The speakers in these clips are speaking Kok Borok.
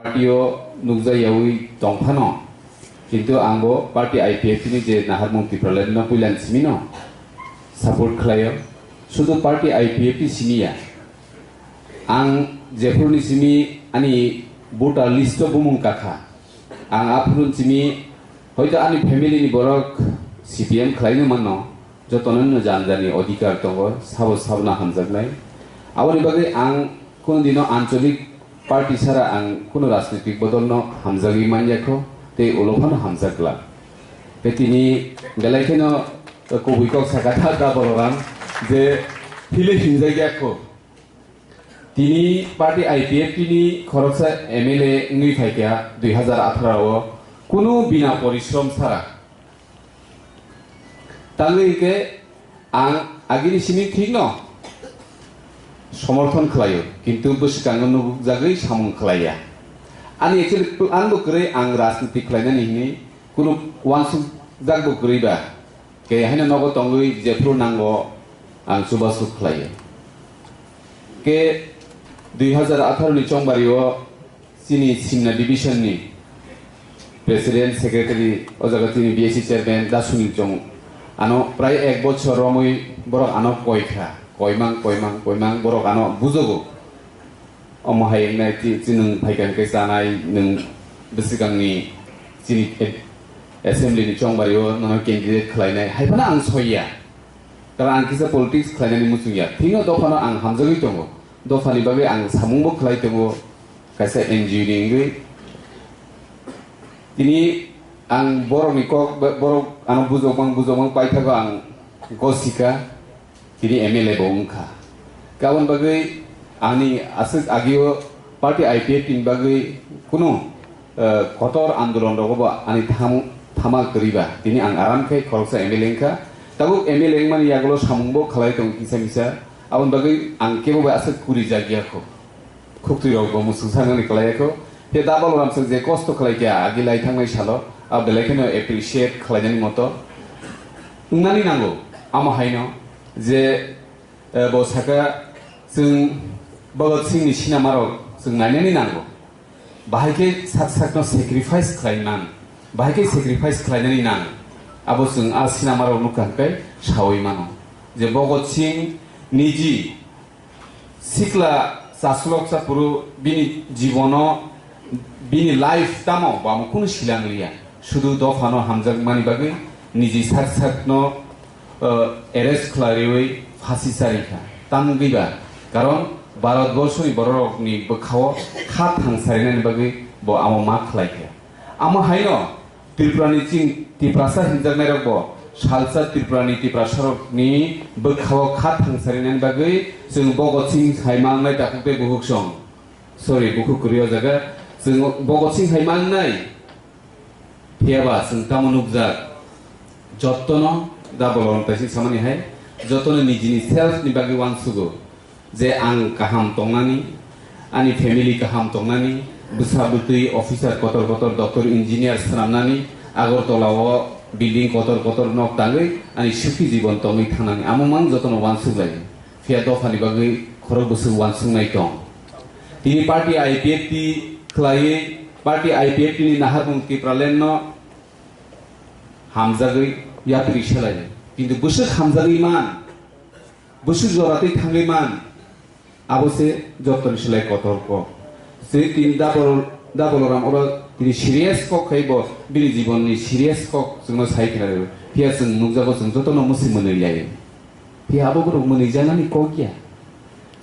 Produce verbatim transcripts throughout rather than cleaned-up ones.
Party o nukjakyawi tongphano, kintu ang bo party I P F T ni je naharmung Tipraland no puila ni simi no support khlaio. Sudu party I P F T simi ya. Ang jephuru ni simi ani voter list o bumung kakha. Ang aphuru ni simi hoito ani family ni borok C P M khlaino manno. Jotono no jani jani odhikar tongo, sabo sabno hamjaknai. Aboni bagwi ang kunu dino ancholik party sara ang kunu rajnitik bodolno hamjagwi manyakho, tei ulo phano hamjak glak. Tei tini belai kheno kubui kok saka tha da Baloram je hile hinjak yakho. Tini party I P F T ni khoroksa M L A wngwi phaikha dui hazar atharo o kunu bina porishrom sara. Tangwi hwnkhe ang agini simi thikno somorthon khlaio, kintu bwskango nukjagwi samung khlaiya. Ani actually plan bo kwrwi ang rajniti khlainani hwnwi kunu uansukjak bo kwrwi ba. Khe haino nogo tongwi jephru nango ang chubachu khlaio. Khe dui hazar atharo ni chongbari o chini Simna division ni president secretary o jaga chini B S C chairman da Sunil Chong ano prai ek bochor romwi borok ano koikha, koimang, koimang, koimang borok ano bujogo. Omo hai wngnai ti-, chini nwng phaikha hwnkhe chanai, nwng bwswkangni chini assembly ni chongbari o nono candidate khlainai, hai phano ang soiya. Karon ang kisa politics khlainani muchungya. Thikno dophano ang hamjagwi tongo. Dophani bagwi ang samungbo khlai tongo, kaisa N G O ni wngwi. Tini ang borokni kok, borok ano bujokmang, bujokmang paithago ang gosika. Tini M L A bo wngkha. Kabon bagwi ani aswk agio party I P F T ni bagwi kunu, eh, kotor andolon rogo bo ani tham-, thama kwrwi ba. Tini ang aram khe khoroksa M L A wngkha. Tabuk M L A wngmani yagulo samung bo khlai tongo kisa misa. Aboni bagwi ang kebo bai aswk kuri jak ya kho. Khuktwi rok bo mwswk sanani khlai ya kho. Tei da Baloram swk je kosto khlai kha agi lai thangnai salo, a belai kheno appreciate khlainani moto. Wngnani nango, amo haino je, eh, bo saka chwng Bhagat Singh ni sinama rok chwng nainani nango. Bahai khe sak sakno sacrifice khlai nang, bahai khe sacrifice khlainani nang. Abo chwng a sinama rok nukha hwnkhe sawi mano je Bhagat Singh niji sikla chasulok chaphuru bini jibono, bini life tamo bo amo kunu silang liya. Sudu dophano hamjakmani bagwi niji sak sakno, uh, arrest khlaiwi phasi charikha. Tamgwiba karon Bharat borshoni bororokni bwkhao kha thang sarinani bagwi bo amo ma khlaikha. Amo haino Tripurani ching Tiprasa hinjaknairokbo salsa Tripurani Tiprasarokni bwkhao kha thangsarinani bagwi chwng Bhagat Singh hai mangnai takhuk tei bukhuk song. Sorry, bukhuk kwrwi o jaga. Chwng Bhagat Singh hai mangnai. Phiyaba chwng tamo nukjak? Jottono da bolong taisik samani hai. Jottono nijini self ni bagwi uansugo. Je ang kaham tongnani, ani family kaham tongnani, bwsa bwtwi officer kotor kotor, doctor, engineer swnamnani, Agartala o building kotor kotor nok tangwi ani sukhi jibon tongwi thangnani, amo mang jotono uansuk lai. Phiya dophani bagwi khorok bwswk uansuknai tong. Tini party I P F T khlaiwi, party I P F T ni naharmung Tipraland no hamjagwi yapri selai. Kintu bwswk hamjagwi man, bwswk jora twi thangwi man, abo se jottoni slai kotor kok. Se tini double, double ram oro tini serious kok khai bo bini jibonni serious kok chwngno sai khna rw. Phiya chwng nukjago chwng jotono musi mwnwi lai. Phiya abo borok mwnwi janani kok ya.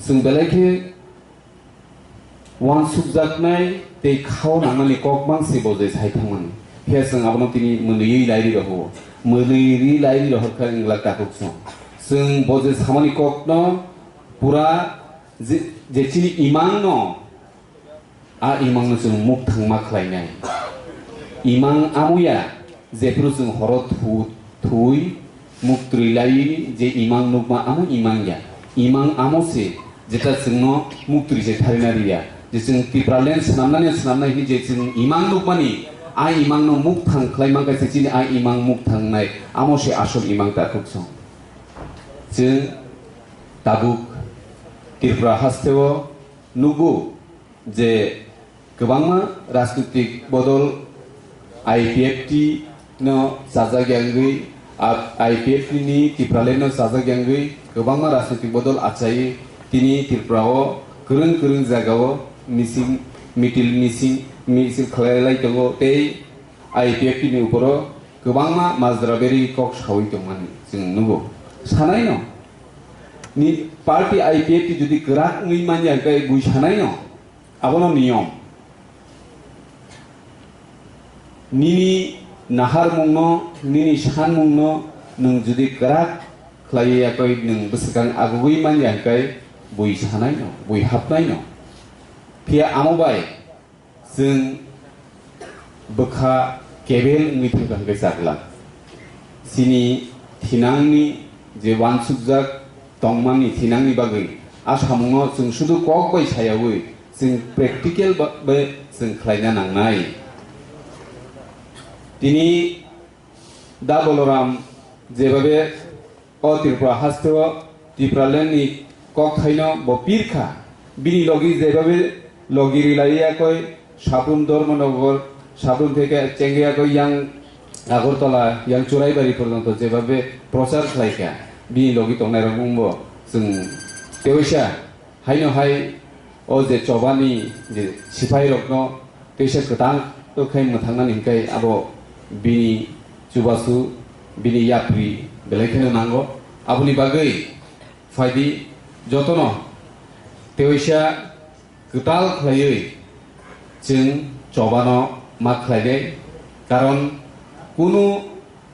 Chwng belai khe uansukjaknai tei khao nangnani kok mang se bo je sai thangmani. Phiya chwng abono tini mwnwiwi lairi rohor. Mwnwi ri lairi rohor kha wng glak takhuk chwng. Chwng bo je samani kokno pura je, je chini imangno, a imangno chwng mukthangma khlainai. Imang amoya, jephru chwng horo thu-, thui, muktwi lai je imang nukma amo imang ya. Imang amo se, jeta chwngno muktwi se tharina riya. Je chwng Tipraland swnamnani swnamnai hini je chwng imang nukmani, a imangno mukthang khlai man kaisa chini a imang mukthangnai, amo se asol imang takhuk song. Chwng tabuk Tripura hasteo nugo je Kwbangma rajnitik bodol I P F T no chajak yangwi, a-, I P F T ni Tipraland no chajak yangwi kwbangma rajnitik bodol achai tini Tripura o kwrwng kwrwng jaga o mising, mitil mising, misil khlai lai tongo tei I P F T ni uporo kwbangma majra beri kok sawi tongmani chwng nugo. Sanai no, ni party I P F T jodi kwrak wngwi manya khe bui sanai no, abono niyom. Nini naharmungno, nini sanmungno nwng jodi kwrak khlaiwi yakwi nwng bwswkang agugwi manya hwnkhe bui sanaino, bui hapnaino. Phiya amo bai chwng bwkha kebel wngwi thangkha hwnkhe chakla. Chini thinangni je wansukjak tongmani thinangni bagwi a samungno chwng sudu kok bai sayawi chwng practical ba-, bai chwng khlaina nangnai. Tini Da Boloram jebabe o Tripura hasteo Tipraland ni kokthaino bo pirkha. Bini logi jebabe logi rilaiya koi Sabrum Dharmanagar, Sabrum theke chengya koi yang Agartala, yang Churaibari porjonto jebabe prochar khlaikha. Bini logi tongnai rok mungbo chwng teoisa haino hai o je chobani je sipai rokno teisa kwtang khe mwthangnani hwnkhe abo bini chubachu, bini yapri belai kheno nango. Aboni bagwi phaidi jotono teisa kwtal khlaiwi chwng chobano ma khlainai, karon kunu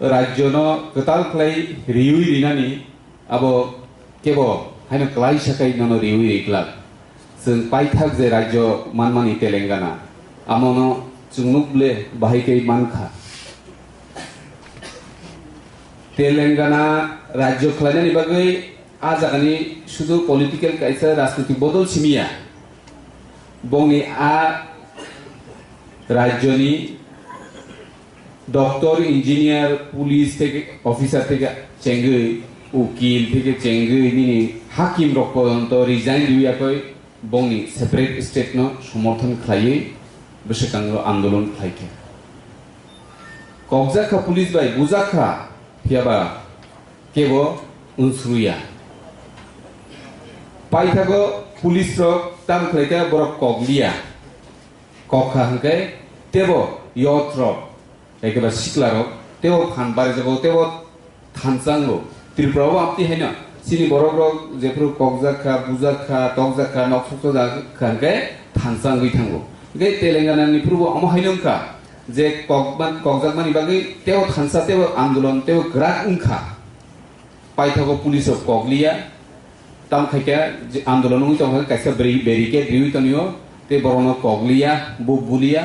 rajyono kwtal khlai riwi rinani abo kebo haino klaisa kai nono riwi riklak. Chwng paithak je rajyo manmani Telangana, amono chwng nuk ble bahai kai mankha. Telangana rajyo khlainani bagwi a jagani sudu political kaisa rajnitik bodol simiya. Bongni a rajyoni doctor, engineer, police theke officer theke chengwi, ukil theke chengwi nini hakim rok porjonto resign riwi yakoi bongni separate state no somorthon khlaiwi bwswkango andolon khlaikha. Kokjakha police bai bujakha, phiyaba kebo unsruya. Paithago police rok tam khlaikha borok kokliya. Kokha hwnkhe tebo youth rok, ekeba sikla rok tebo phan barijago, tebo thansango. Tripura o amtwi haino chini borok rok jephuru kokjak kha, bujak kha, tokjak kha, nok sokjak kha hwnkhe thansangwi thango. Hwnkhe Telangana ni phuru bo omo haino wngkha je kokma-, kokjakmani bagwi tebo thansa, tebo andolon, tebo kwrak wngkha. Paithago police rok kokliya, tam khaikha je andolon wngwi tongkha, kaisa bari-, barricade riwi tonio, tei borokno kokliya, bo buliya,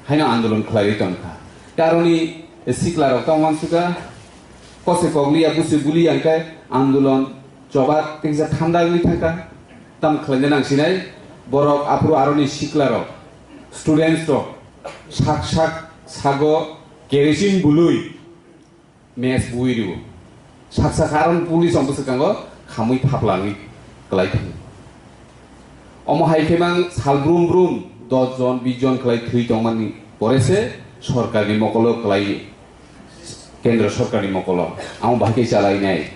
haino andolon khlaiwi tongkha. Tei aroni sikla rok tamo uansukha, kose kokliya, buse buliya hwnkhe andolon choba tei kisa thanda wngwi thangkha. Tam khlaina nangsinai borok aphuru aroni sikla rok, students rok sak sak sago kerosene bului mes bui rw. Sak sak aron police rok bwskango khamwi thaplangwi kwlai thango. Omo hai khe mang sal brum brum dos jon, bis jon kwlai thwi tongmani pore se sorkarni mokolo kwlai, kendro sorkarni mokolo amo bahai khe chalainai.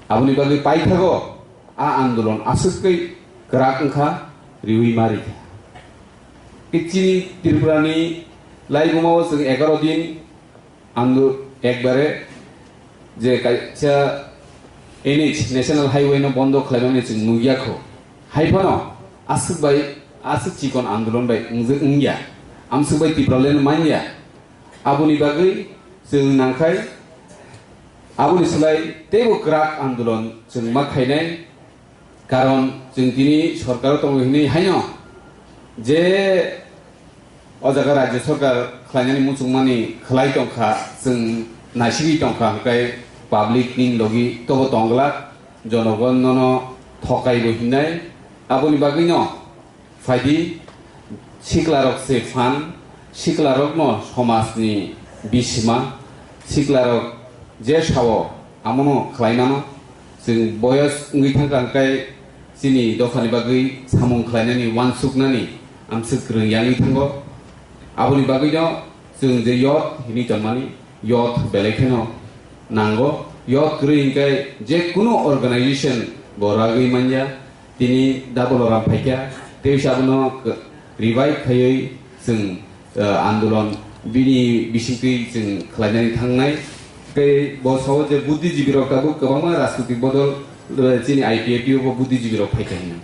Aboni bagwi paithago a andolon aswk tei kwrak wngkha, riwi ma rikha. Tei chini Tripurani laibumao chwng egaroh din Ang ekbare je kaisa N H, National Highway no bondo khlaimani chwng nukya kho. Hai phano aswk bai, aswk chikon andolon bai wngya. Amswk bai Tipraland manya. Aboni bagwi chwng nangkhai, aboni slai teibo kwrak andolon chwng ma khainai. Karon chwng tini sorkaro tongo hinwi haino je o jaga rajyo sorkar khlainani muchungmani khlai tongkha, chwng naisigwi tongkha, hwnkhe public ni logi tobo tongglak, jonogon nono thokaibo hinnai. Aboni bagwino phaidi, siklarok se phan, siklarokno somajni bisima, siklarok je sao amono khlaimano. Chwng boyos wngwi thangkha hwnkhe chini dophani bagwi samung khlainani, uansuknani, amswk kwrwng yangwi thango. Aboni bagwino chwng je yot hinwi tonmani, yot belai kheno nango. Yot kwrwi hinkhe je kunu organization bo ragwi manya, tini da Balaram phaikha, tei abono k-, revive khaiwi chwng, eh, andolon bini bisingtwi chwng khlainani thangnai. Tei bo sao je buddhijibirok tabuk kwbangma rajnitik bodol, eh, chini I P F T o bo buddhijibirok phaikha hino.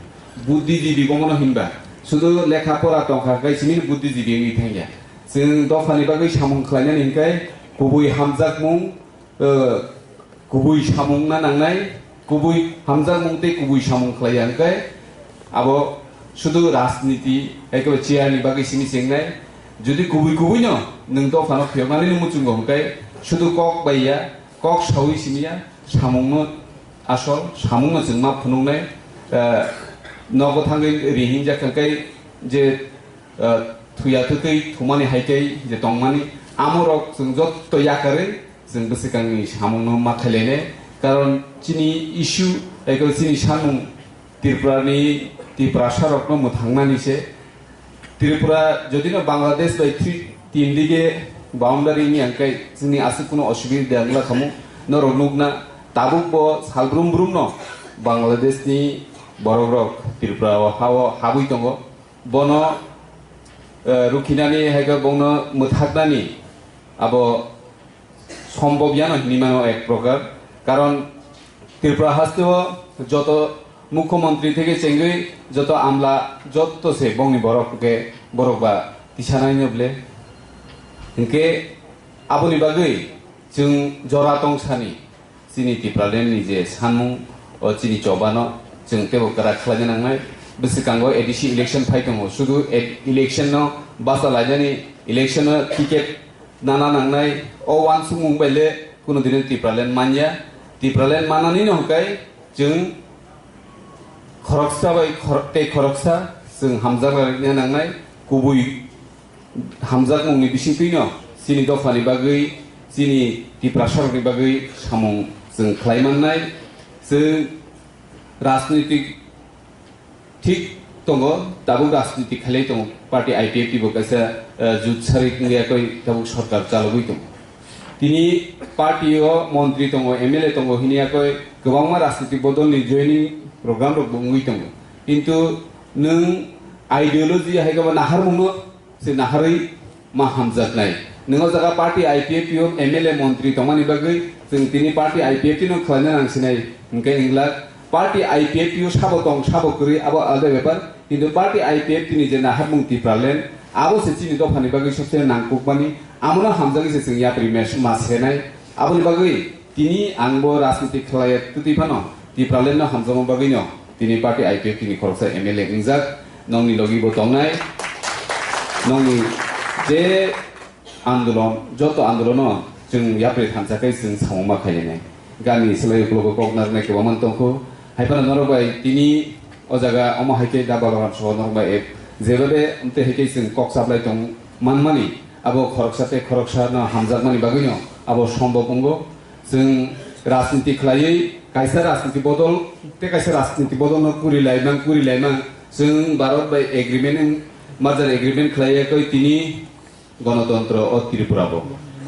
Buddhijibi bomono hinba, sudu lekha pora tongkha khe simi buddhijibi wngwi thangya. Chwng dophani bagwi samung khlainani hinkhe kubui hamjakmung, eh, kubui samung na nangnai, kubui hamjakmung tei kubui samung khlaiya hinkhe abo sudu rajniti, ekebe chair ni bagwi simi chengnai. Jodi kubui kubui no nwng dophano phiyoknani muchungo hinkhe sudu kok bai ya, kok sawi simi ya, samung no asol, samung no chwng ma phunuknai, eh, nogo thangwi ri hinjak hinkhe je, eh, thuya thwtwi thumani hai khe je tongmani, amorok chwng jotto yakarwi chwng bwswkangni samungno ma khailainai. Karon chini issue, eko chini samung Tripurani, Tiprasarokno mwthangnani se. Tripura jodino Bangladesh bai three, tin dige boundary wngya hinkhe chini aswk kuno osubida wngla khamu. Norok nukna tabuk bo salbrum brumno Bangladeshni borokrok Tripura o hao habwi tongo. Bono, eh, rukhinani hai khe bongno mwthaknani abo sombhob yano hinwi mano ek prokar. Karon Tripura hasteo joto mukhyamantri theke chengwi joto amla joto se bongni borok hwnkhe borok ba tisanai no ble. Hinkhe aboni bagwi chwng jora tongsani chini Tipraland ni je sanmung o chini chobano chwng teibo kwrak khlaina nangnai. Bwswkango A D C election phai tongo, sudu e-, election no bacha lainani, election no ticket nana nangnai, o uansukmung bai le kunu dino Tipraland manya. Tipraland manani no hwnkhe chwng khoroksa bai khor-, tei khoroksa chwng hamjak rwna nangnai, kubui hamjakmungni bisingtwino chini dophani bagwi, chini Tiprasarokni bagwi samung chwng khlai mannai. Chwng rajnitik thik tongo, tabuk rajniti khailai tongo, party I P F T bo kaisa, eh, jut sarik wngya koi tabuk sorkar chalogwi tongo. Tini party o montri tongo, M L A tongo hini yakoi kwbangma rajniti bodol ni joining program rok bo wngwi tongo. Kintu nwng ideology hai khe bo naharmung no se naharwi ma hamjaknai. Nwng o jaga party I P F T o M L A montri tongmani bagwi chwng tini party I P F T no khlaina nang sinai, hwnkhe wngla party I P F T o sabo tong sabo kwrwi abo alda bepar, kintu party I P F T ni je naharmung Tipraland abo se chini dophani bagwi sobse nangkukmani, amono hamjagwi se chwng yapri mes ma senai. Aboni bagwi tini ang bo rajniti khlaiya twtwi phano Tipraland no hamjakma bagwi no tini party I P F T ni khoroksa M L A wngjak, nongni logi bo tongnai, nongni je andolon, joto andolono chwng yapri thansa khe chwng samung ma khainai. Gani slai uklogo kok narwknai kwbangma tongkhu. Hai phano norok bai tini o jaga omo hai khe da Balaram soho norok bai ek jebabe amtwi hai khe chwng kok chaplai tong manmani, abo khoroksa tei khoroksa no hamjakmani bagwi no abo sombok wngo. Chwng rajniti khlaiwi kaisa rajniti bodol tei kaisa rajniti bodol no kuri laimang, kuri laimang. Chwng Bharat bai agreement, merger agreement khlaiya koi tini Ganatantro o Tripura bo.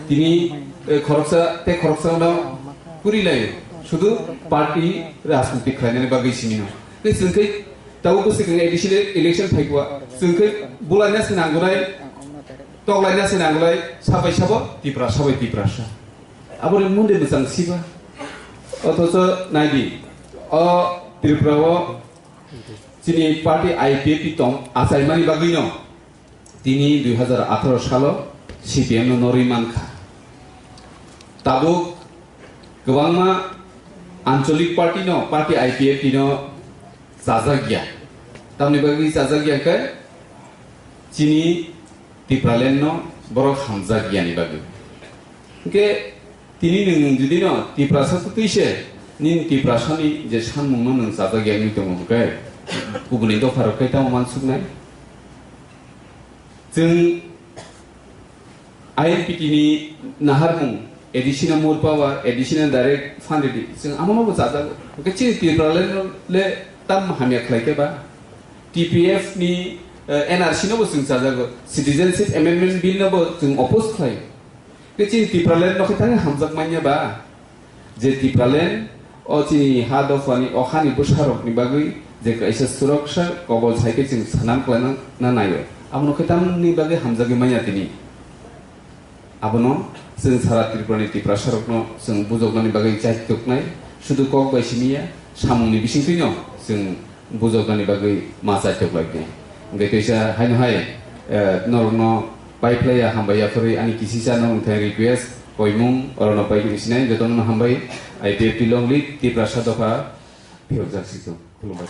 Tini, eh, khoroksa tei khoroksa no kuri lai, sudu party rajniti khlainani bagwi simi no. Tei chwng khe tabuk bwswk khe A D C le election phaikwa, chwng khe bulaina se nangnai, toklaina se nangnai, sabai sabo Tiprasa bai Tiprasa. Aboni munde mwchang siba. Othocho naidi, o Tripura o chini party I P F T tong achaimani bagwi no. Tini dui hazar atharo salo C P M no norwi mankha. Tabuk kwbangma ancholik party no, party I P F T no chajak ya. Tamni bagwi chajak ya khe chini Tipraland no borok hamjak yani bagwi. Hwnkhe tini nwng jodi no Tiprasa kwtwi se nini Tiprasa ni je sanmung no nwng chajak ya wngwi tongo hwnkhe kubuni dopha rok khe tamo mansuknai. Chwng I N P T ni naharmung, additional more power, additional direct fund redi, chwng amo no bo chajago. Hwnkhe chini Tipraland le tam hamya khlai khe ba? T P F ni Eh, N R C no bo chwng chajago, Citizenship Amendment Bill no bo chwng oppose khlai. Khe chini Tipraland no khe thangwi hamjak manya ba? Je Tipraland o chini ha dophani, o hani bwsarokni bagwi je kaisa suroksha kobol sai khe chwng sanam khlaina na naio. Abono khe tamni bagwi hamjagwi manya tini. Abono chwng sara Tripurani Tiprasarokno chwng bujoknani bagwi chaituknai, sudu kok bai simi ya, samungni bisingtwino chwng bujoknani bagwi ma chaituk lai di. Hwnkhe teisa haino hai, eh, norokno pai phlai ya, hambai ya phwrwi ani kisisa norok thai request, koimung, orono pai sinai, jotono hambai, I P F T long live, Tiprasa dopha, phiyok jak situ, khulumbai.